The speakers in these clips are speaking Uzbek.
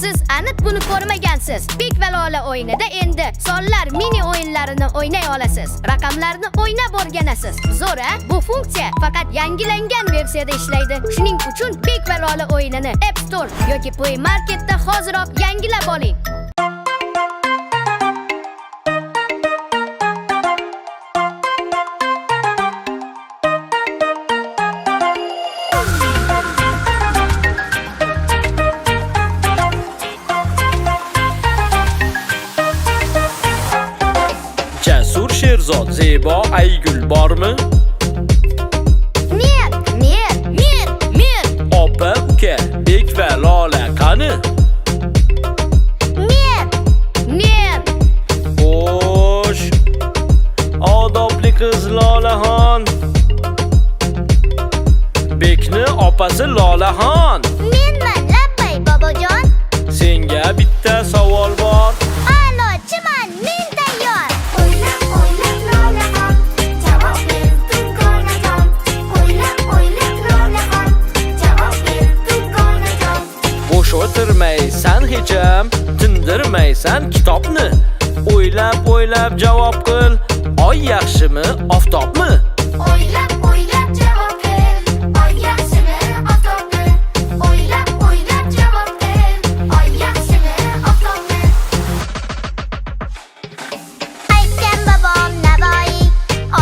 Siz aniq buni ko'rmagansiz. Bek va Lola o'yinida endi sonlar mini o'yinlarini o'ynay olasiz. Raqamlarni o'ynab o'rganasiz. Zo'r, a? Bu funksiya faqat yangilangan versiyada ishlaydi. Shuning uchun Bek va Lola o'yinini App Store yoki Play Marketda hoziroq yangilab oling. Jasur Sherzod, Zebo Aygul bormi? Men, men, men, men. Opa, uka, Bek va Lola qani? Men, men. Xo'sh. Odobli qiz Lolaxon. Bekni opasi Lolaxon. Menman, labbay bobojon. Senga bitta savol bor. A'lochiman, men tayyor. O'ylab, o'ylab Lolaxon, javob ber Dugonajon. O'ylab, o'ylab Lolaxon, javob ber Dugonajon. Bo'sh o'tirmaysan hecham, tindirmaysan kitobni. O'ylab, o'ylab javob qil. Oy yaxshimi, oftobmi? O'ylab, o'ylab javob qil. Oy yaxshimi, oftobmi? O'ylab, o'ylab javob qil. Oy yaxshimi, oftobmi? Aytgan bobom Navoiy,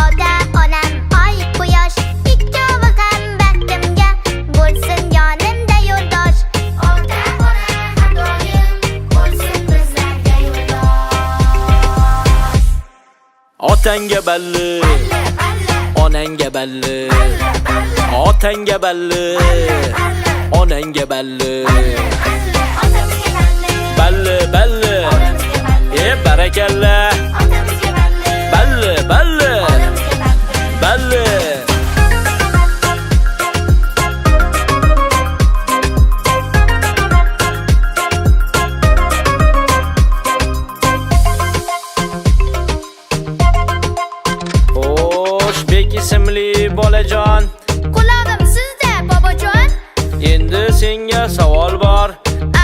ota onam oy quyosh, ikkovi ham baxtimga bo'lsin yonimda yo'ldosh. Ota ona har doim bo'lsin bizlarga yo'ldosh. Otangga balli, Balli, balli, onangga balli. balli, balli, Otangga balli, balli, onangga balli. balli. Otamizga balli, Balli, balli. onamizga balli. E barakalla. Otamizga balli, Balli, balli. onamizga balli. Balli. Xo'sh, Bek ismli bolajon, Qulog'im sizda, bobojon. endi senga savol bor.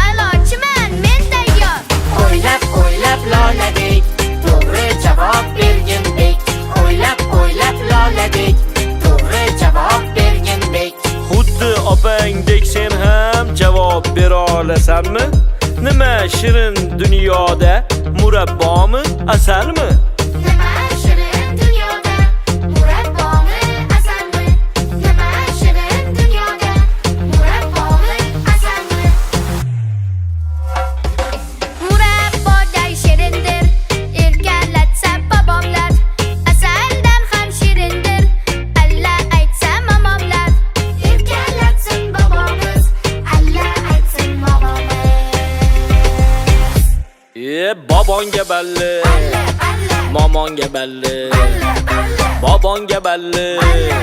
A'lochiman, men tayyor. O'ylab, o'ylab Lolabek, to'g'ri javob bergin bek. O'ylab, o'ylab Lolabek, to'g'ri javob bergin bek. Xuddi opangdek sen ham javob bera olasanmi? Nima shirin dunyoda, murabbomi, asalmi? Nima shirin dunyoda, murabbomi, asalmi? Nima shirin dunyoda, murabbomi, asalmi? Murabboday shirindir, erkalatsa bobomlar. Asaldan ham shirindir, alla aytsa momomlar. Erkalatsin bobomiz, alla aytsin momomiz. E bobongga balli, Balli, balli, momonga balli. balli, balli, Bobongga balli, balli,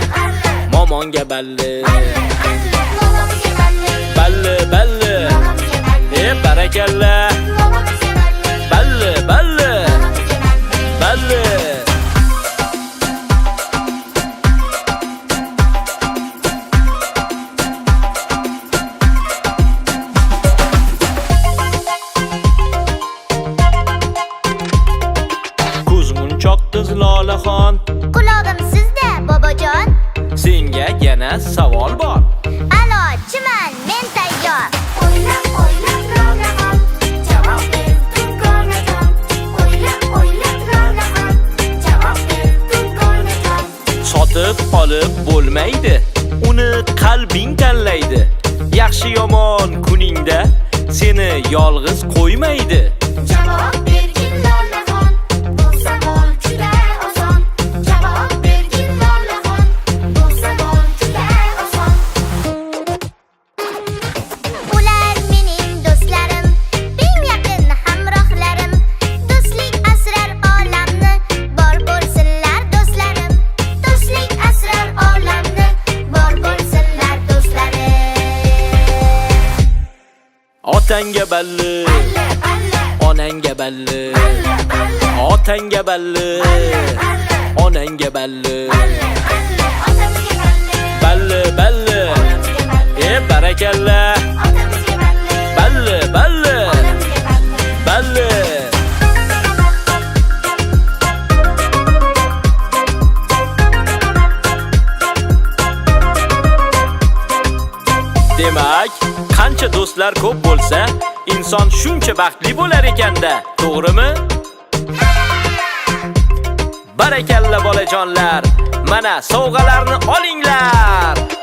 momonga balli. balli. Momomizga balli, Balli, balli. momomizga balli. E barakalla. Momomizga balli, Balli, balli. momomizga balli. Balli. Ko'zmunchoq qiz Lolaxon, Qulog'im sizda, bobojon. senga yana savol bor. A'lochiman, men tayyor. O'ylab, o'ylab Lolaxon, javob ber Dugonajon. O'ylab, o'ylab Lolaxon, javob ber Dugonajon. Sotib olib bo'lmaydi, uni qalbing tanlaydi. Yaxshi yomon kuningda seni yolg'iz qo'ymaydi. Javob bergin Lolaxon, bu savol juda oson. Javob bergin Lolaxon, bu savol juda oson. Ular mening do'stlarim, eng yaqin hamrohlarim. Do'stlik asrar olamni, bor bo'lsinlar do'stlarim. Do'stlik asrar olamni, bor bo'lsinlar do'stlarim. Otangga balli, Balli, balli, onangga balli. balli, balli, Otangga balli, balli, onangga balli. balli, balli. Otamizga balli, Balli, balli. onamizga balli. E barakalla. Otamizga balli, Balli, balli. Demak, qancha do'stlar ko'p bo'lsa, inson shuncha baxtli bo'lar ekanda, to'g'rimi? Barakalla, bolajonlar. Mana sovg'alarni olinglar.